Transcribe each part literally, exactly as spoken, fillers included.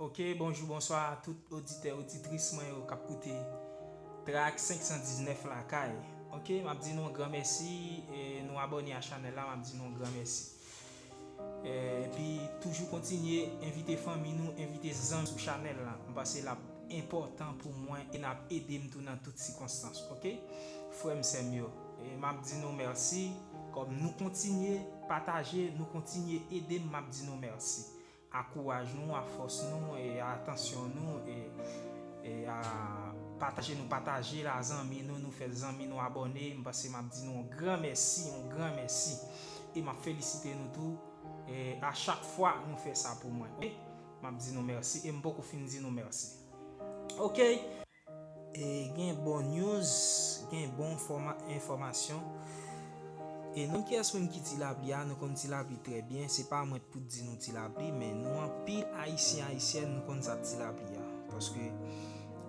Ok, bonjou, bonswa a tout oditè, oditris mwen yo k ap koute Track senk san diznèf lakay. Ok, m ap di nou yon gran mèsi, e nou abòne a chanèl la, m ap di nou yon gran mèsi. E, epi toujou kontinye envite fanmi nou, envite zanmi sou chanèl la. M panse l ap enpòtan pou mwen e n ap ede m tou nan tout sikonstans, ok? Frè m, sè m yo, e m ap di nou mèsi. Kòm nou kontinye pataje, nou kontinye ede m, m ap di nou mèsi. A kouraj nou, a fòs nou, e a atansyon nou, e, e a pataje nou pataje l a zanmi nou, nou fè zanmi nou abòne. M panse m ap di nou yon gran mèsi, yon gran mèsi. E m ap felisite nou tou, e a chak fwa nou fè sa pou mwen. Ok? M ap di nou mèsi, e m poko fin di nou mèsi. Ok? E gen bon news, gen bon fòma-, enfòmasyon. E nou kiyès moun ki Ti Lapli a, nou konn Ti Lapli trè byen, se pa mwen k pou di nou Ti Lapli, men nou anpil Ayisyen, Ayisyèn, nou konn sa k Ti Lapli a. Paske,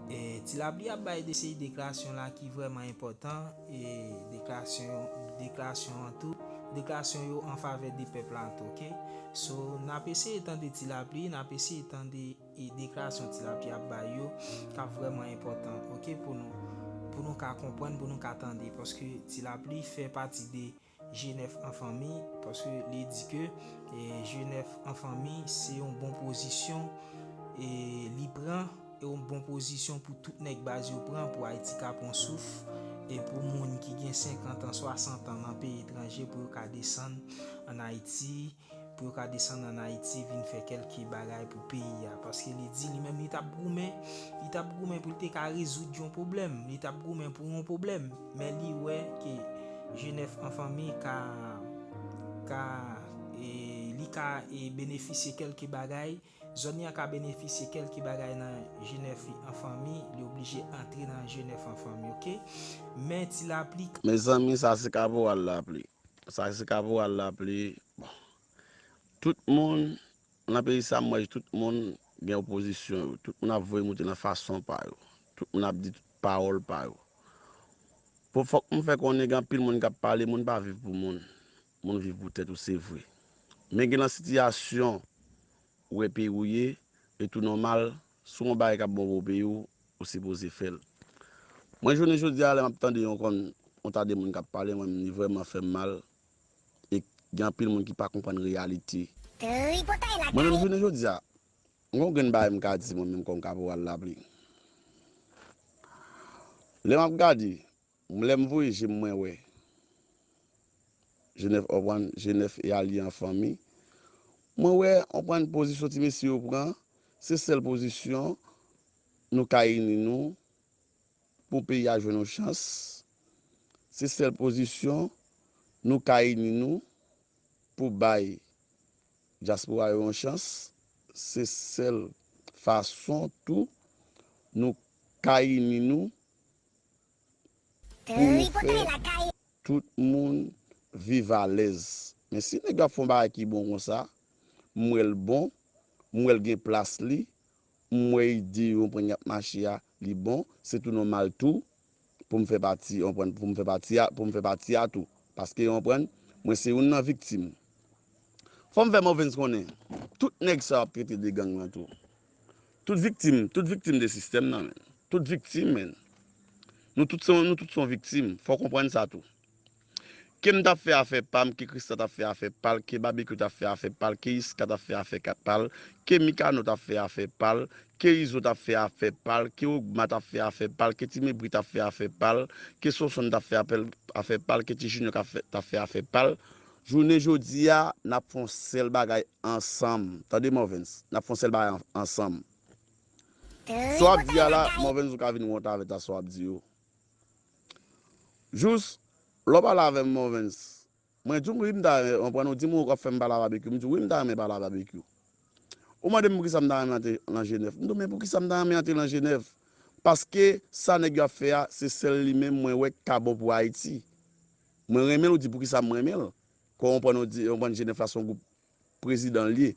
e, Ti Lapli ap bay de seri deklarasyon la ki vrèman enpòtan, e deklarasyon, deklarasyon an tou, deklarasyon yo an favè de pèp la tou, ok? So, n ap eseye tande Ti Lapli, n ap eseye tande e deklarasyon Ti Lapli ap bay yo k ap vrèman enpòtan, ok, pou nou, pou nou ka konprann, pou nou ka tande, paske Ti Lapli fè pati de G nèf an fanmi, paske li di ke, e, G nèf an fanmi se yon bon pozisyon, e, li pran, e yon bon pozisyon pou tout nèg baz yo pran, pou Ayiti ka pran souf, e pou moun ki gen senkant an, swasant an nan peyi etranje, pou yo ka desann ann Ayiti, pou yo ka desann ann Ayiti vin fè kèlke bagay pou peyi a. Paske li di li menm li t ap goumen, li t ap goumen pou l te ka rezoud yon pwoblèm, li t ap goumen pou yon pwoblèm. Men li wè ke G nèf an fanmi ka, ka, e, li ka, e, benefisye kèlke bagay, zòn li an ka benefisye kèlke bagay nan G nèf an fanmi, li oblije antre nan G nèf an fanmi, ok? Men Ti Lapli. Mezanmi, sa se kaporal Lapli. Sa se kaporal Lapli. Bon. Tout moun, nan peyi sa, m wè tout moun gen opozisyon yo. Tout moun ap voye moute nan fason pa yo. Tout moun ap di tout pawòl pa yo. Pou fòk m fè konnen gen anpil moun k ap pale, moun pa viv pou moun. Moun viv pou tèt ou, se vre. Men gen nan sitiyasyon ou wè peyi w ye, e tou nòmal, si w wè yon bagay k ap bon pou peyi w, ou sipoze fè l. Mwen, jounen jodi a, lè m ap tande yon konn, yon ta de moun k ap pale, mwen, li vrèman fè m mal. E gen anpil moun ki pa konprann reyalite. Tripotay lakay. Mwen menm, jounen jodi a, m gon grenn bagay m ka di mwen menm kòm kaporal Lapli. Lè m ap gade, lè m voye je m, mwen wè G nèf, w konprann, G nèf e alye an fanmi. Mwen wè, w konprann, pozisyon ti mesye yo pran, se sèl pozisyon nou ka ini nou pou peyi a jwenn yon chans. Se sèl pozisyon nou ka ini nou pou bay dyaspora yo yon chans. Se sèl fason tou nou ka ini nou pou nou fè tout moun viv alèz. Men si nèg yo ap fè yon bagay ki bon konsa, m wè l bon, m wè l gen plas li, m wè ide yo pran y ap mache a, li bon, se tou nòmal tou pou m fè pati, w konprann, pou m fè pati a, pou m fè pati a tou. Paske, w konprann, mwen se youn nan viktim. Fò m fè Morvens konnen, tout nèg sa yo ap trete de gang lan tou. Tout viktim, tout viktim de sistèm nan, men. Tout viktim, men. Nou tout se, nou tout se yon viktim. Fò w konprann sa tou. Ke m t ap fè afè pa m, ke Krista t ap fè afè pa l, ke Babekyou t ap fè afè pa l, ke Iska t ap fè afè ka-, pa l, ke Mikano t ap fè afè pa l, ke Izo t ap fè afè pa l, ke Ogma t ap fè afè pa l, ke Ti Mebri t ap fè afè pa l, ke Sonsonn t ap fè apèl, afè pa l, ke Ti Junior t ap fè, t ap fè afè pa l. Jounen jodi a, n ap fè yon sèl bagay ansanm. Tande Morvens, n ap fè yon sèl bagay an-, ansanm. Sa w ap di a la, Morvens, ou ka vin wont avè ta sa w ap di yo. Jous, lè w pale avè m, Morvens, mwen di w, wi, m ta renmen, w konprann, ou di m ou ap fè m pale a Babekyou, m di w, wi, m ta renmen pale a Babekyou. Ou mande m poukisa m ta renmen antre nan G nèf. M di w, men poukisa m ta renmen antre nan G nèf? Paske sa nèg yo ap fè a, se sèl li menm mwen wè k ka bon pou Ayiti. Mwen renmen l, ou di poukisa m renmen l. Kò w konprann, ou di, w konprann G nèf la se yon gwoup prezidan l ye.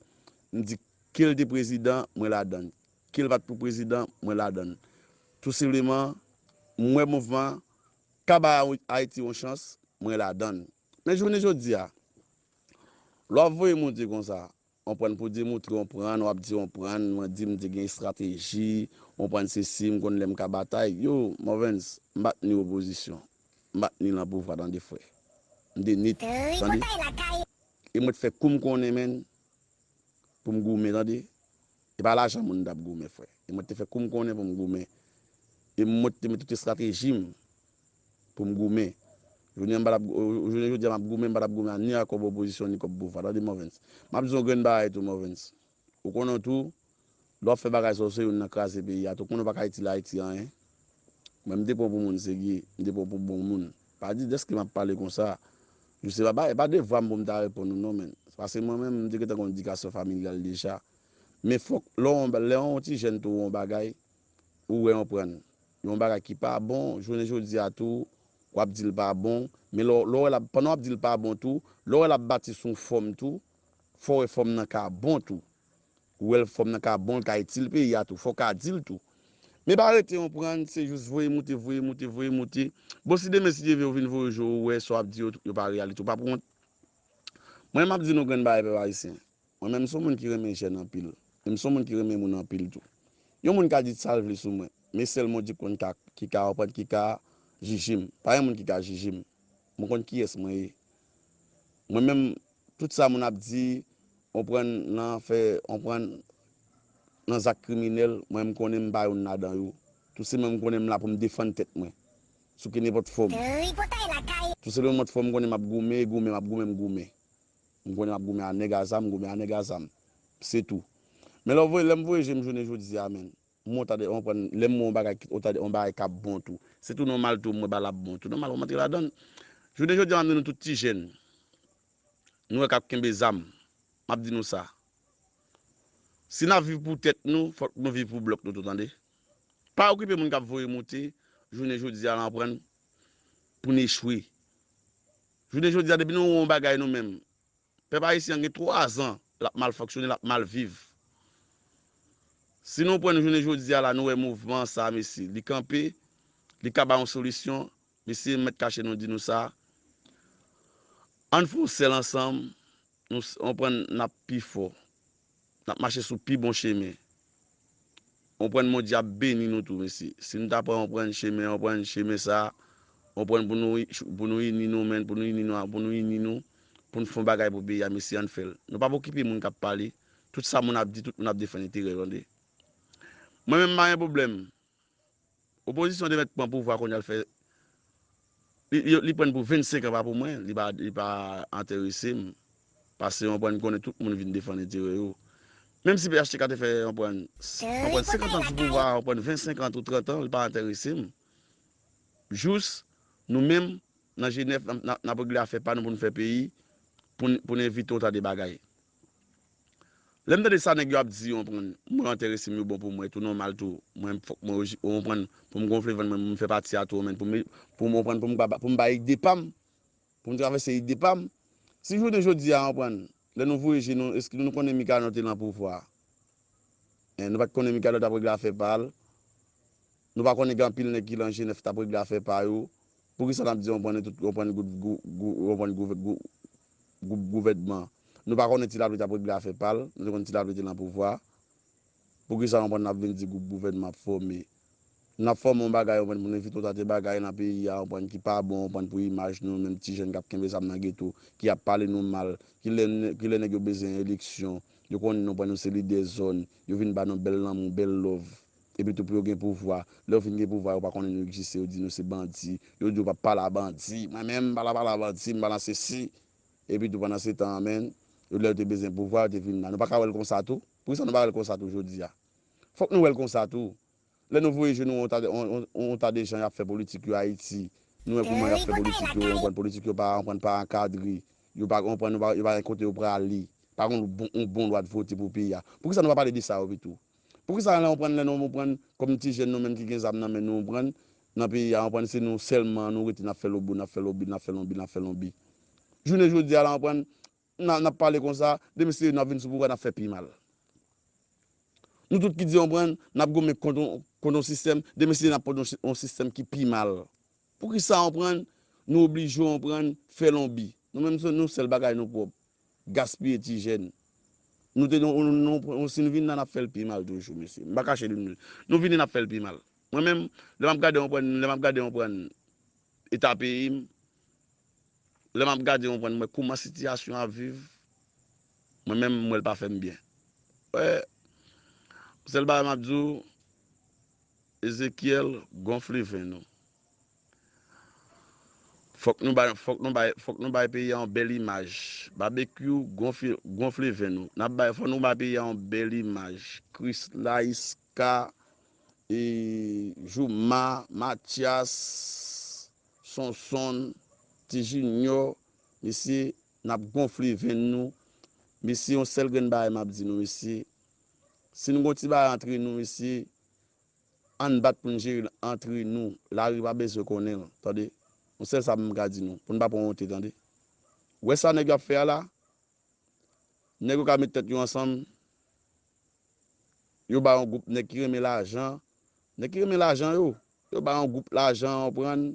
M di, ke l te prezidan, mwen ladan l. Ke l pa t pou prezidan, mwen ladan l. Tou senpleman, m wè mouvman an ka bay Ayiti yon chans, mwen ladan l. Men jounen jodi a, lè w ap voye moute konsa, on pran pou di moutre, on pran, w ap di on pran, mwen di m te gen estrateji, on pran sesi, m konn lè m ka batay. Yo, Morvens, m pa t ni opozisyon. M pa t ni nan pouvwa, tande, frè. M te nèt, tande. E mwen te fè kou m konnen, menn, pou m goumen, tande. E pa lajan moun m t ap goumen, frè. E mwen te fè kou m konnen pou m goumen. E mwen te met tout estrateji m pou m goumen. Jounen m pa t ap, jounen jodi a m ap goumen, m pa t ap goumen a ni a kòb opozisyon, ni kòb pouvwa. Tande, Morvens. M ap di yon grenn bagay tou, Morvens. Ou konnen tou, lè w ap fè bagay sa, w se youn nan kraze peyi a tou. Ou konnen w pa ka itil Ayiti anyen. Mwen, m te pran pou moun serye, m te pran pou bon moun. Pa di dèske m ap pale konsa. Jis se pa, pa, pa devwa m pou m ta reponn ou non, menn. Paske mwen menm, m te gentan gon edikasyon familyal deja. Men fòk, lè w, lè yon ti jèn te wè yon bagay, ou wè yon prann. Yon bagay ki pa bon, jounen jodi a tou, w ap di l pa bon. Men lè w, lè w wè l ap, pandan w ap di l pa bon tou, lè w wè l ap bati sou yon fòm tou, fò w wè fòm nan ka bon tou. Ou wè l fòm nan ka bon, l ka itil peyi a tou. Fò w ka di l tou. Men pa rete yon prann, se jis voye moute, voye moute, voye moute. Bon, si demen, si Dye vle, ou vin voye je w, ou wè sa w ap di yo, yo pa reyalite, ou p ap wont. Mwen, m ap di nou grenn bagay, pèp ayisyen. Mwen menm, m se yon moun ki renmen jèn anpil. E m se yon moun ki renmen moun anpil tou. Yon moun ka di sa l vle sou mwen. Men sèl Bondye k konn ka, ki ka konprann, ki ka jije m. Pa gen moun ki ka jije m. Mwen konn kiyès mwen ye. Mwen menm, tout sa moun ap di, on pran nan fè, on pran nan zak kriminèl, mwen m konnen m pa youn ladan yo. Tou se mwen m konnen m la pou m defann tèt mwen. Sou kenenpòt fòm. Tou se kenenpòt fòm m konnen m ap goumen, goumen, m ap goumen, m goumen. M konnen m ap goumen a nèg a zam, m goumen a nèg a zam. Se tou. Men lè w voye, lè m voye je m jounen jodi a, menn. M wont a de, w konprann, lè m wè yon bagay, ki- w ta de, yon bagay k ap bon tou. Se tou nòmal tou, m wè bagay la ap bon tou. Nòmal, w antre ladan l. Jounen jodi a, m ap di nou tout ti jèn. Nou wè k ap kenbe zam. M ap di nou sa. Si n ap viv pou tèt nou, fòk nou viv pou blòk nou tou, tande. Pa okipe moun k ap voye moute, jounen jodi a, la anprann pou n echwe. Jounen jodi a, depi nou wè yon bagay nou menm, pèp ayisyen an gen twa zan l ap mal fonksyone, l ap mal viv. Si nou pran jounen jodi a la, nou wè mouvman sa, mesye, li kanpe, li ka ba yon solisyon, mesye, m mèt kache nou di nou sa, ann fè yon sèl ansanm, nou s- anprann n ap pi fò, n ap mache sou pi bon chemen. Anprann Bondye ap beni nou tou, mesye. Si nou ta pran anprann chemen, anprann chemen sa, anprann pou nou, pou nou ini nou, menn, pou nou ini nou, pou nou ini nou, pou n fè yon bagay pou peyi a, mesye, ann fè l. Nou p ap okipe moun k ap pale. Tout sa moun ap di, tout moun ap defann enterè yo, tande. Mwen menm, m pa gen pwoblèm. Opozisyon te mèt pran pouvwa kounye a l fè. Li, li, li pran pou vennsenk an, pa pou mwen. Li pa, li pa enterese m. Paske, w konprann, m konnen tout moun vin defann enterè yo. Menm si P H T K te fè, w konprann, w konprann senkant an sou pouvwa, w konprann vennsenk an tou trant an, li pa enterese m. Jis, nou menm, nan Jenèf, n ap, n ap, n ap regle afè pa nou pou n fè peyi, pou n, pou n evite yon ta de bagay. Lè m tande sa nèg yo ap di, w konprann, mwen enterese m, yo bon pou mwen, tou nòmal tou. Mwen, fòk mwen, w konprann, pou m gonfle vant mwen, pou m fè pati a tou, w konprann, pou m, pou m, w konprann, pou m ba, pou m bay ide pa m, pou m travèse ide pa m. Si jounen jodi a, w konprann, lè nou voye je nou, èske nou konnen Mikanò te nan pouvwa? En, nou pa t konnen Mikanò t ap regle afè pa l. Nou pa konnen gen anpil nèg ki lan Jenèf t ap regle afè pa yo. Poukisa n ap di w konprann tout, w konprann gwoup, gwou-, gwou-, w konprann gwoup, gwoup, gwoup gouvènman? Nou pa konnen Ti Lapli t ap regle afè pa l, nou te konn Ti Lapli te nan pouvwa. Poukisa w konprann n ap vin di gwoup gouvènman ap fòme? N ap fòme yon bagay, w konprann, pou n evite yon ta de bagay nan peyi a, w konprann, ki pa bon, w konprann, pou imaj nou, menm ti jèn k ap kenbe zam nan geto, ki ap pale nou mal, ki lè, ki lè nèg yo bezwen eleksyon, yo konnen nou, w konprann, nou se lidè zòn, yo vin ba nou bèl lanmou, bèl love. Epi tou pou yo gen pouvwa. Lè yo fin gen pouvwa, yo pa konnen nou egziste, yo di nou se bandi. Yo di yo p ap pale a bandi. Mwen menm, m pa la pale a bandi, m pa lan sesi. Epi tou pandan se tan an, menn, yo lè yo te bezwen pouvwa, yo te vin la. Nou pa ka wè l konsa tou? Poukisa nou pa wè l konsa tou jodi a? Fòk nou wè l konsa tou. Lè nou voye je nou, on ta, on, on, on ta de jan y ap fè politik yo Ayiti. Nou wè kouman y ap fè politik yo, w konprann, politik yo pa, w konprann, pa ankadre. Yo pa, w konprann, yo pa, yo pa gen kote yo prale. Pa gen yon bon, yon bon lwa de vote pou peyi a. Poukisa nou pa pale de sa yo pito? Poukisa lè w konprann, lè nou konprann, kòm ti jèn nou menm ki gen zam nan men nou, w konprann, nan peyi a, w konprann, se nou sèlman nou rete n ap fè lobi, n ap fè lobi, n ap fè lobi, n ap fè lobi. Jounen jodi a la, w konprann, n a, n ap pale konsa, demen se n ap vin sou pouvwa, n ap fè pi mal. Nou tout ki di, w konprann, n ap goumen kont yon, kont yon sistèm, demen se n ap pran yon si-, yon sistèm ki pi mal. Poukisa, w konprann, nou oblije, w konprann, fè lonbi? Nou menm, se nou sèl bagay nou pwòp. Gaspiye ti jèn. Nou te, nou, nou, nou, si nou vin la, n ap fè l pi mal toujou, mesye. M pa kache nou. Nou vini, n ap fè l pi mal. Mwen menm, lè m ap gade, yon pran, lè m ap gade, yon pran eta peyi m, lè m ap gade, yon pran, m wè kouman sitiyasyon ap viv, mwen menm, m wè l pa fè m byen. Wè, sèl bagay m ap di w, Ezekyèl, gonfle venn ou. Fòk nou bay, fòk nou bay, fòk nou bay peyi a yon bèl imaj. Babekyou, gonfle, gonfle venn nou. N ap bay, fòk nou bay peyi a yon bèl imaj. Krisla, Iska, e, Jouma, Matyas, Sonsonn, Ti Jinyò, mesye, n ap gonfle venn nou. Mesye, yon sèl grenn bagay m ap di nou, mesye. Si nou gon ti bagay antre nou, mesye, ann bat pou n jere l antre nou. Lari pa bezwen konnen l, tande. Yon sèl sa m ka di nou, pou n pa pran wonte, tande. Wè sa nèg yo ap fè a la? Nèg yo ka met tèt yo ansanm, yo ba yon gwoup nèg ki renmen lajan, nèg ki renmen lajan yo, yo ba yon gwoup lajan, konprann,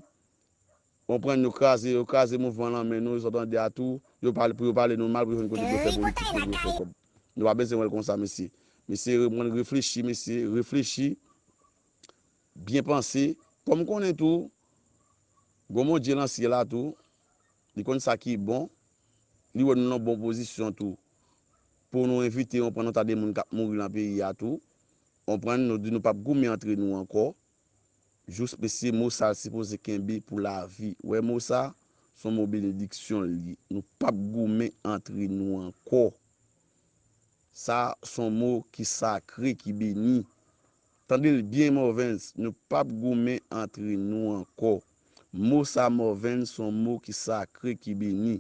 konprann, yo kraze, yo kraze mouvman lan men nou, sa w tande a tou, yo pale, pou yo pale nou mal, pou yo jwenn kote pou yo fè politik, pou yo fè kòb. Nou pa bezwen wè l konsa, mesye. Mesye, mwen reflechi, mesye, reflechi, byen panse. Kòm m konnen tou, gon Bondye nan syèl la tou, li konn sa ki bon, li wè nou nan bon pozisyon tou. Pou nou envite, konprann, yon ta de moun k ap mouri nan peyi a tou. Konprann, nou di nou p ap goumen antre nou ankò. Jis mesye, mo sa l sipoze kenbe pou lavi. Wè mo sa, s on mo benediksyon l ye. Nou p ap goumen antre nou ankò. Sa s on mo ki sakre, ki beni. Tande l byen, Morvens, nou p ap goumen antre nou ankò. Mo sa, Morvens, s on mo ki sakre, ki beni.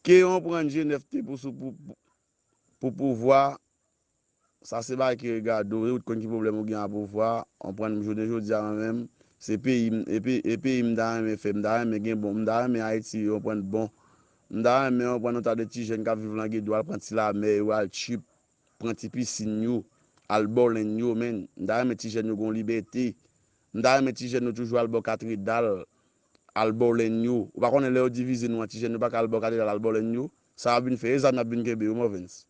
Ke yon pran G nèf te pou, sou, pou, pou, pou pouvwa, sa se bagay ki regade w, ou t konn ki pwoblèm ou gen a pouvwa, konprann, jounen jodi a mwen menm, se peyi m, e pe-, e peyi m ta renmen fè, m ta renmen gen bon, m ta renmen Ayiti, konprann, bon. M ta renmen, konprann, yon ta de ti jèn k ap viv Langedwa, al pran ti lamè yo, al trip, pran ti pisin yo, al bòlèn yo, menn. M ta renmen ti jèn yo gon libète. M ta renmen ti jèn yo toujou al bò katredal, al bòlèn yo. Ou pa konnen lè yo divize nou an, ti jèn yo pa ka al bò katredal, al bòlèn yo. Sa y ap vin fè, e zam y ap vin kenbe yo, Morvens.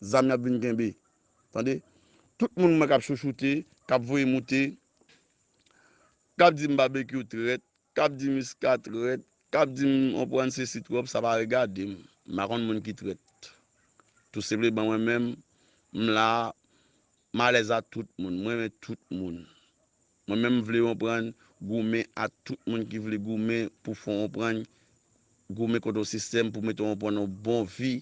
Zam y ap vin kenbe. Tande? Tout moun mwen k ap chouchoute, k ap voye moute, k ap di m Babekyou trèt, k ap di Miska trèt, k ap di m, konprann, sesi twòp, sa pa regade m. M pa konn moun ki trèt. Tou senpleman, mwen menm, m la, m alèz a tout moun, m renmen tout moun. Mwen menm, m vle, konprann, goumen a tout moun ki vle goumen pou fè, konprann, goumen kont yon sistèm pou mete, konprann, yon bon vi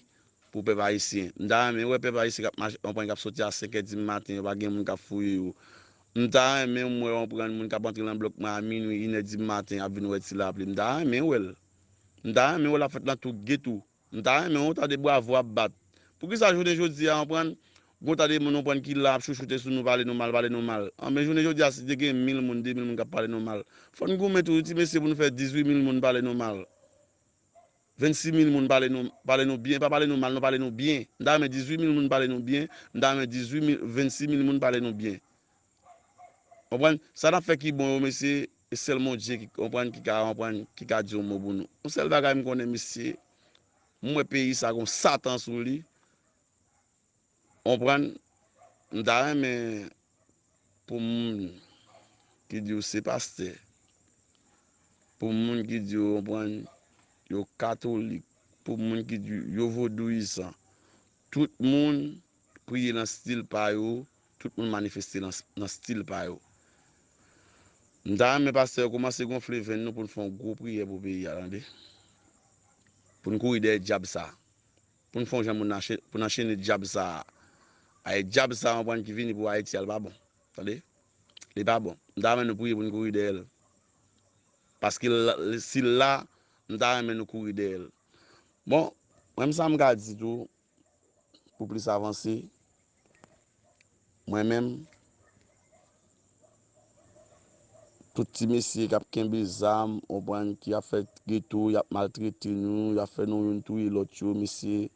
pou pèp ayisyen. M ta renmen wè pèp ayisyen k ap mache, konprann, k ap soti a senk è di maten, yo pa gen moun k ap fouye yo. M ta renmen m wè, konprann, moun k ap antre nan blòk mwen a minwi, inè di maten, ap vin wè ti lapli. M ta renmen wè l. M ta renmen wè l ap fèt nan tou geto. M ta renmen yon ta de bravo ap bat. Poukisa jounen jodi a, konprann, gon ta de moun, konprann, ki la ap chouchoute sou nou, pale nou mal, pale nou mal? Anben, jounen jodi a, si te gen mil moun, de mil moun k ap pale nou mal, fò n goumen tou, ti mesye, pou nou fè dizuit mil moun pale nou mal. Vennsis mil moun pale nou, pale nou byen, pa pale nou mal, non, pale nou byen. M ta renmen dizuit mil moun pale nou byen, m ta renmen dizuit mil, vennsis mil moun pale nou byen. Konprann? Sa n ap fè ki bon yo, mesye, e sèl Bondye ki konprann, ki ka konprann, ki ka di yon mo pou nou. Yon sèl bagay m konnen, mesye, m wè peyi sa gon Satan sou li. Konprann? M ta renmen pou moun ki di yo se pastè, pou moun ki di yo, konprann, yo katolik, pou moun ki di yo vodouyizan, tout moun priye nan stil pa yo, tout moun manifeste nan, nan stil pa yo. M ta renmen pastè yo kòmanse gonfle venn nou pou n fè yon gwo priyè pou peyi a, tande. Pou n kouri dèyè dyab sa. Pou n fè yon jan moun anche-, pou n anchene dyab sa a. Ay, dyab sa a, konprann, ki vini pou Ayiti a, l pa bon. Tande? Li pa bon. M ta renmen nou priye pou n kouri dèyè l. Paske l, si l la, m ta renmen nou kouri dèyè l. Bon, mwen menm sa m ka di tou, pou plis avanse, mwen menm, tout ti mesye k ap kenbe zam, konprann, ki ap fè geto, y ap maltrete nou, y ap fè nou youn touye lòt yo, mesye,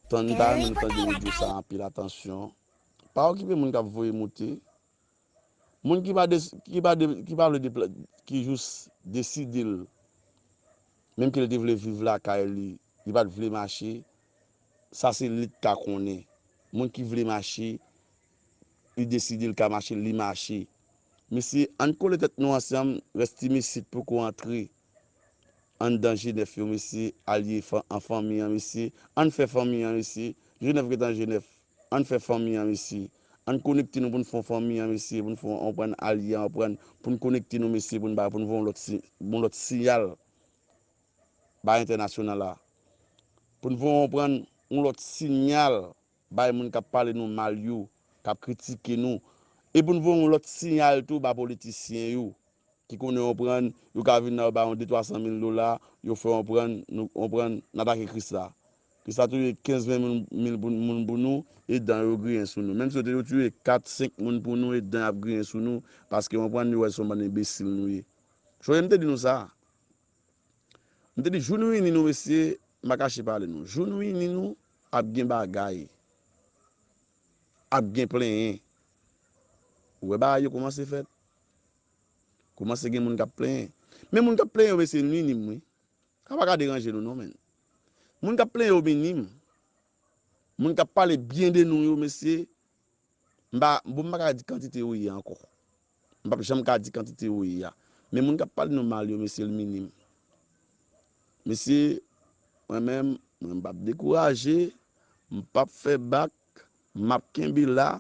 tann, m ta renmen nou tande odyo sa a anpil atansyon. Pa okipe moun k ap voye moute. Moun ki pa des-, ki pa de-, ki pa vle depla-, ki jis deside l, menm ke l te vle viv lakay li, li pa t vle mache, Sa se li k ka konnen. Moun ki vle mache, li deside l ka mache, li mache. Mesye, ann kole tèt nou ansanm, rès ti misit poko antre anndan G nèf yo, mesye, al ye an fanmi an, mesye. Ann fè fanmi an, mesye. G nèf gentan G nèf. Ann fè fanmi an, mesye. Ann konekte nou pou n fè yon fanmi an, mesye, pou n fè yon, konprann, alye an, konprann, pou n konekte nou, mesye, pou n bay, pou n voye yon lòt si-, yon lòt siyal bay entènasyonal la. Pou n voye, konprann, yon lòt siyal bay moun k ap pale nou mal yo, k ap kritike nou. E pou n voye yon lòt siyal tou ba politisyen yo, ki konnen, konprann, yo ka vin la, yo ba yon de twa san mil dola, yo fè, konprann, nou, konprann, n atake Kris la. Kris la touye kenz ven mil, mil pou, moun pou nou, e dan yo griyen sou nou. Menm si yo te yo touye kat, senk moun pou nou, e dan y ap griyen sou nou, paske, konprann, yo wè se yon bann enbesil nou ye. Sonje m te di nou sa. M te di, jou nou ini nou, mesye, m pa kache pale nou. Jou nou ini nou, ap gen bagay. Ap gen plenyen. Ou wè bagay yo kòmanse fèt. Kòmanse gen moun k ap plenyen. Men moun k ap plenyen yo, mesye, nou ini m, wi. Sa pa ka deranje nou, non, menn. Moun k ap plenyen yo ini m. Moun k ap pale byen de nou yo, mesye, m pa, bon, m pa ka di kantite yo ye ankò. M p ap janm ka di kantite yo ye a. Men moun k ap pale nou mal yo, mesye, l minim. Mesye, mwen menm, mwen m p ap dekouraje, m p ap fè bak, m ap kenbe la,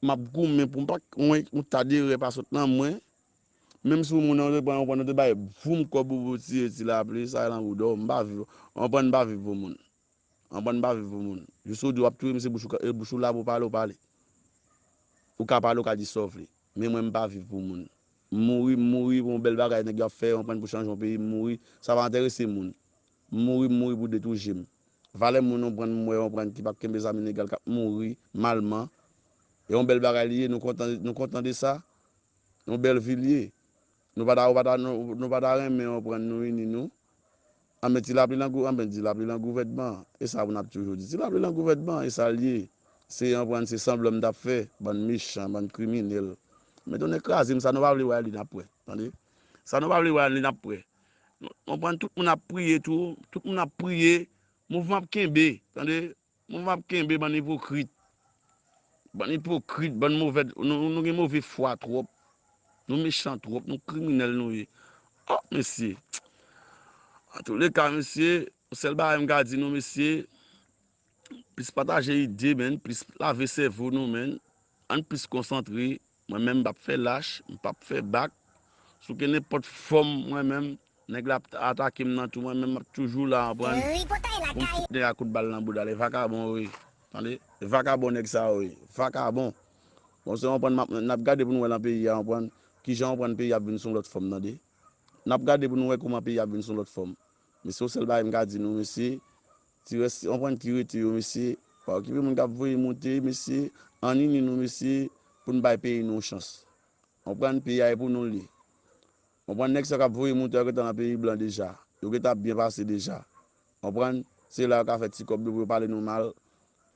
m ap goumen pou m pa, mwen, yon ta derè pa sot nan mwen. Menm si yon moun nan te pran, yon pran, te bay voum kòb ou pou tire ti lapli, sa e lan bouda w, m pa viv, yon pran, m pa viv pou moun. Anprann pa viv pou moun. Jis ou di w ap touye misye, bouch ou ka, e bouch ou la pou w pale, w pale. Ou ka pale, ou ka di sa w vle. Men mwen, m pa viv pou moun. M mouri, m mouri pou yon bèl bagay nèg yo ap fè, anprann pou chanje yon peyi, m mouri, sa pa enterese moun. M mouri, m mouri pou detouche m. Valè moun, anprann, m wè, anprann, ki p ap kenbe zam ilegal, k ap mouri malman. E yon bèl bagay li ye, nou kontan, nou kontan de sa. Yon bèl vi l ye. Nou pa ta, ou pa ta, nou, nou pa ta renmen, anprann, nou ini nou. Anben, ti lapli lan gou-, anben, ti lapli lan gouvènman. E sa pou n ap toujou di. Ti lapli lan gouvènman, e sa l ye. Se, anprann, se sanblan m t ap fè. Bann mechan, bann kriminèl. Men tonnè kraze m, sa nou pa vle wè a, li n ap wè. Tande? Sa nou pa vle wè a, li n ap wè. Nou, anprann, tout moun ap priye tou. Tout moun ap priye. Mouvman ap kenbe. Tande? Mouvman ap kenbe, bann ipokrit. Bann ipokrit, bann movè, nou, nou gen move fwa twòp. Nou mechan twòp, nou kriminèl nou ye. Oh, mesye. Antouleka, mesye, yon sèl bagay m ka di nou, mesye, plis pataje ide, menn, plis lave sèvo nou, menn. Ann plis konsantre. Mwen menm, m p ap fè lach, m p ap fè bak. Sou ke nenpòt fòm, mwen menm, nèg la ap atake m nan tou, mwen menm, m ap toujou la, anprann. Pou m fout nèg la kout bal nan bouda l, e vakabon yo ye. Tande? E vakabon nèg sa yo ye. Vakabon. Bon, se anprann, n ap, n ap gade pou nou wè lan peyi a, anprann. Kijan, anprann, peyi a ap vin sou yon lòt fòm, tande? N ap gade pou nou wè kòman peyi a ap vin sou yon lòt fòm. Men se yon sèl bagay m ka di nou, mesye, ti rès, anprann, ki rete yo, mesye, pa okipe moun k ap voye moute, mesye, ann ini nou, mesye, pou n bay peyi nou yon chans. Anprann, peyi a e pou nou l ye. Anprann, nèg sa k ap voye moute yo gentan nan peyi blan deja. Yo gentan ap byen pase deja. Anprann, se la yo ka fè ti kòb yo pou yo pale nou mal.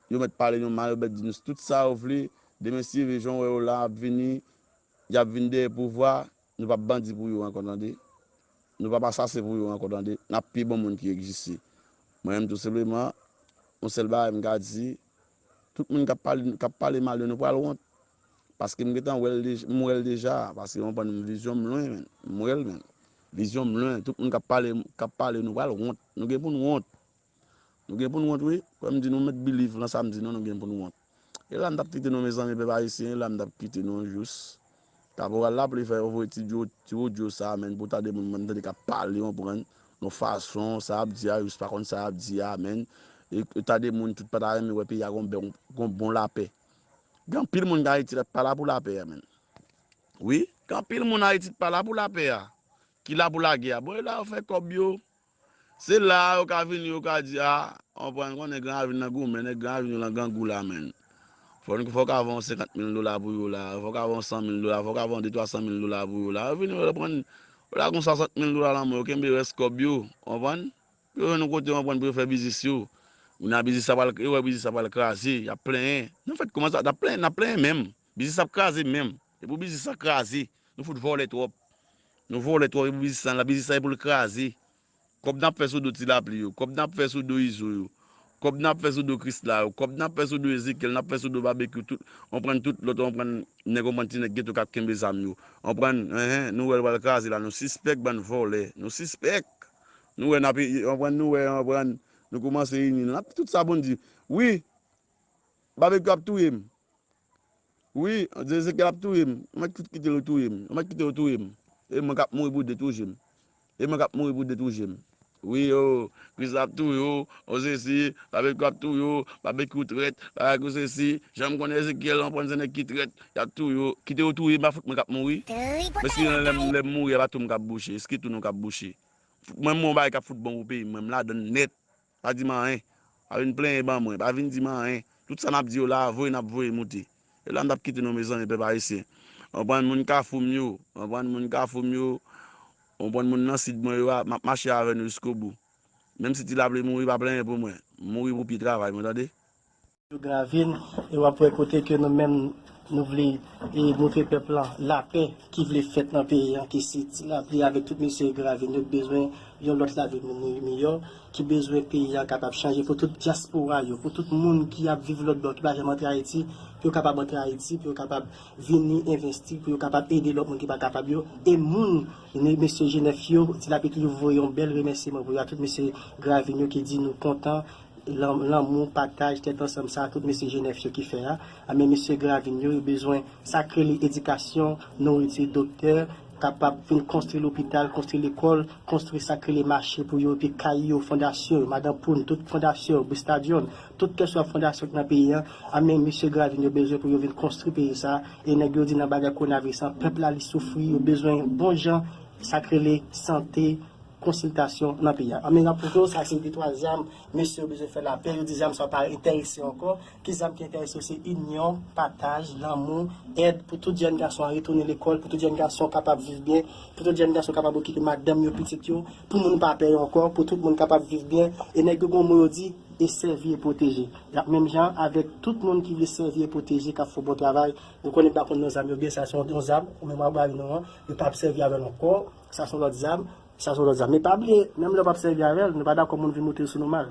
Yo mèt pale nou mal, yo mèt di nou tout sa yo vle. Demen si Dye vle, jan w wè yo la ap vini, y ap vin dèyè pouvwa, nou p ap bandi pou yo ankò, tande. Nou p ap asasen pou yo ankò, tande. N ap pi bon moun ki egziste. Mwen menm, tou senpleman, yon sèl bagay m ka di, tout moun k ap pale, k ap pale mal de nou pral wont. Paske m gentan wè l dej-, m wè l deja. Paske, w konprann, vizyon m lwen, menn. M wè l, menn. Vizyon m lwen. Tout moun k ap pale, k ap pale nou pral wont. Nou gen pou n wont. Nou gen pou n wont, wi. Kwè m di nou, mèt biliv lan sa m di nou, nou gen pou n wont. E la m t ap kite nou, mezanmi, pèp ayisyen, e la m t ap kite nou jis. Kaporal Lapli fè yo voye ti dyo-, ti odyo sa a, menn, pou tande moun, mwen m tande k ap pale, w konprann, yon fason, sa y ap di a, jis pa konn sa y ap di a, menn. E, e tande moun, tout pa ta renmen wè peyi a gon bè-, gon bon lapè. Gen anpil moun k Ayiti la k pa la pou lapè a, menn. Wi, gen anpil moun Ayiti k pa la pou lapè a, ki la pou lagè a. Bon, e la yo fè kòb yo. Se la a yo ka vini, yo ka di, a, w konprann, konnen Gran Ravin nan goumen, nèg Gran Ravin yo lan grangou la, menn. Fò n, fò w ka voye yon senkant mil dola pou yo la, fò w ka voye yon san mil dola, fò w ka voye yon de twa san mil dola pou yo la. Yo vini, yo pran, yo lage yon swasant mil dola lan men w, yo kenbe rès kòb yo, w konprann? Pou yo jwenn yon kote, w konprann, pou yo fè biznis yo. Kounye a biznis sa pral, yo wè biznis sa pral kraze, y ap plenyen. Nan fèt, kòman sa, n ap plenyen, n ap plenyen menm. Biznis ap kraze menm. E pou biznis sa kraze, nou fout vòlè twòp. Nou vòlè twòp, e pou biznis sa, la biznis sa e pou l kraze. Kòb n ap fè sou do Ti Lapli yo, kòb n ap fè sou do Izo yo, Kòb n ap fè sou do Krisla yo, kòb n ap fè sou do Ezekyèl, n ap fè sou do Babekyou, tout, w konprann, tout lòt, w konprann, nèg, w konprann, ti nèg geto k ap kenbe zam yo. W konprann, enhen, nou wè l pral kraze la, nou sispèk, bann vòlè, nou sispèk. Nou wè n ap, w konprann, nou wè, w konprann, nou kòmanse ini, n ap tout sa pou n di. Wi, Babekyou ap touye m. Wi, Ezekyèl ap touye m. Ou mèt kite yo touye m. Ou mèt kite yo touye m. E mwen k ap mouri pou de tou je m. E mwen k ap mouri pou de tou je m. Wi, o, Krisla ap touye w, o sesi, Babekyou ap touye w, Babekyou trèt, Babekyou sesi. Jan m konnen Ezekyèl, w konprann, se nèg ki trèt, y ap touye w. Kite yo touye m, pa fout mwen k ap mouri. Mesye, lè m, lè m mouri, e pa tou m k ap bouche, eski tou nou k ap bouche? Mwen, m wè yon bagay k ap fout bon pou peyi m, mwen, m ladann nèt. Pa di m anyen. Pa vin plenyen ban mwen. Pa vin di m anyen. Tout sa n ap di yo la, voye n ap voye moute. E la m t ap kite nou, mezanmi, pèp ayisyen. W konprann, moun Kafou m yo. W konprann, moun Kafou m yo. W konprann, moun nan sid mwen yo a, m ap mache avè nou jiskobou. Menm si Ti Lapli mouri, pa plenyen pou mwen. M mouri pou pye travay mwen, tande. Yo grave n, e w ap wè kote ke nou menm nou vle, e, montre pèp lan lapè ki vle fèt nan peyi an, ke se Ti Lapli avèk tout mesye yo grave n, yo bezwen yon lòt lavi miyò, ki bezwen peyi an kapab chanje pou tout dyaspora yo, pou tout moun ki ap viv lòt bò, ki pa janm antre Ayiti, pou yo kapab antre Ayiti, pou yo kapab vini envesti, pou yo kapab ede lòt moun ki pa kapab yo, e moun, mesye Jenèf yo, Ti Lapli toujou voye yon bèl remèsiman pou yo, a tout mesye grave n yo ki di nou kontan, lan-, lanmou, pataj, tèt ansanm sa, tout mesye Jenèf yo ki fè a. A, men mesye grave n yo, yo bezwen sa k rele edikasyon, nouriti, doktè, kapab vin konstwi lopital, konstwi lekòl, konstwi sa k rele mache pou yo, epi kay yo, fondasyon yo, Madan Poun, tout fondasyon yo, Bistadion, tout kèswa fondasyon ki nan peyi an. A, men mesye grave n yo bezwen pou yo vin konstwi peyi sa. E nèg yo di nan bagay kowonaviris lan, pèp la li soufri, yo bezwen bon jan sa k rele sante, konsiltasyon nan peyi a. An menm tan pou sa, se de twa zam, mesye yo bezwen fè lapè, yo di zam sa yo pa enterese yo ankò. Ki zam ki enterese yo? Se inyon, pataj, lanmou, èd pou tout jèn gason an retounen lekòl, pou tout jèn gason kapab viv byen, pou tout jèn gason kapab okipe madanm yo, pitit yo, pou moun pa pè yo ankò, pou tout moun kapab viv byen. E nèg yo gon mo yo di, e sèvi e pwoteje. Y ap menm jan avèk tout moun ki vle sèvi e pwoteje, k ap fè bon travay. Nou konnen pa konn nan zam yo byen, sa se yon zam, ou menm w ap bay nou an, yo p ap sèvi avè l ankò, sa se yon lòt zam. Sa se yon lòt zam. Men pa bliye, menm lè w p ap sèvi avè l, nou pa dakò moun vin moute l sou nou mal.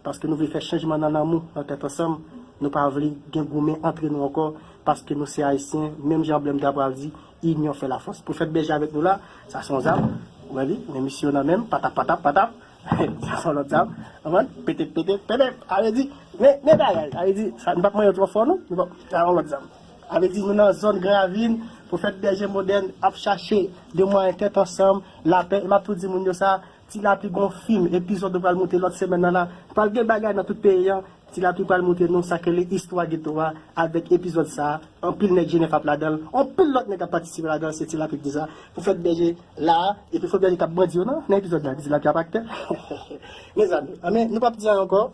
Paske nou vle fè chanjman nan lanmou, nan tèt ansanm. Nou pa vle gen goumen antre nou ankò, paske nou se Ayisyen, menm jan Blèm ta pral di, inyon fè lafòs. Pwofèt Bèje avèk nou la, sa se yon zam. Ou wè li, men misye yo nan men m, patap, patap, patap. Sa se yon lòt zam. Konprann? Pete, pete, pete. A vle di, men, men bagay. A vle di, sa, nou p ap manyen twò fò, non? Nou p ap, sa se yon lòt zam. A vle di nou nan zòn Gran Ravin, Pwofèt Bèje Modèn ap chache de mwayen tèt ansanm, lapè, e m ap tou di moun yo sa, Ti Lapli gon fim, epizòd yo pral moute lòt semèn nan la. Pral gen bagay nan tout peyi an, Ti Lapli pral moute nou sa k rele istwa geto a avèk epizòd sa a. Anpil nèg Jenèf ap ladan l, anpil lòt nèg ap patisipe ladan l, se Ti Lapli k di sa. Pwofèt Bèje la, epi Pwofèt Bèje k ap bandi yo nan, nan epizòd la, Ti Lapli ap aktè. Mezanmi, anben, nou p ap di anyen ankò.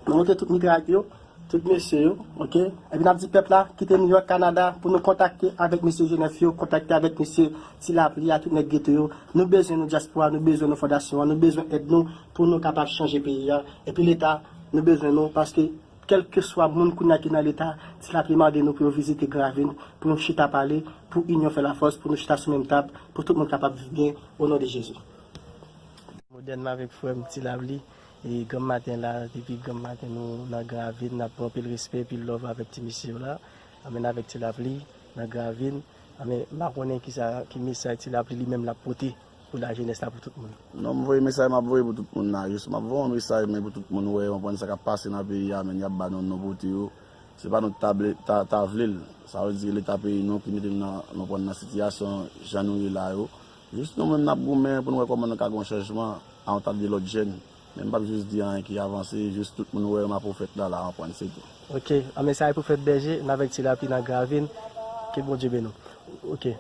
Nou montre tout mitrayèt yo, tout mesye yo, oke? Epi n ap di pèp la, kite Nouyòk, Kanada, pou nou kontakte avèk mesye Jenèf yo, kontakte avèk mesye Ti Lapli a, tout nèg geto yo. Nou bezwen nou dyaspora, nou bezwen nou fondasyon an, nou bezwen èd nou pou nou kapab chanje peyi a. Epi Leta, nou bezwen nou, paske kèlkeswa moun kounye a ki nan Leta, Ti Lapli mande nou pou yo vizite Gran Ravin, pou nou chita pale, pou inyon fè lafòs, pou nou chita sou menm tab, pou tout moun kapab viv byen, o non de Jezi. Modèn avèk frè m Ti Lapli. E granm maten la, depi granm maten nou nan Gran Ravin, n ap pran anpil respè, anpil love avèk ti mesye yo la. Anmenn avèk Ti Lapli nan Gran Ravin. Anmen, m pa konnen kisa, ki mesaj Ti Lapli li menm l ap pote pou lajenès la, pou tout moun. Non, m voye mesaj m ap voye pou tout moun la. Jis m ap voye yon mesaj, men pou tout moun wè, konprann sa k ap pase nan peyi a, men y ap ba nou non pote yo. Se pa nou t ta ble-, ta, ta vle l. Sa vle di Leta peyi nou ki mete nou nan, nou pran nan sitiyasyon jan nou ye la yo. Jis nou menm n ap goumen pou n wè kòman nou ka gen yon chanjman a yon ta de lòt jèn. Men m p ap jis di anyen ki avanse, jis tout moun wè m a pwofèt la, la anprann, se tou. Oke, anmen sa e Pwofèt Bèje, n avèk Ti Lapli nan Gran Ravin, ke Bondye beni w. Oke.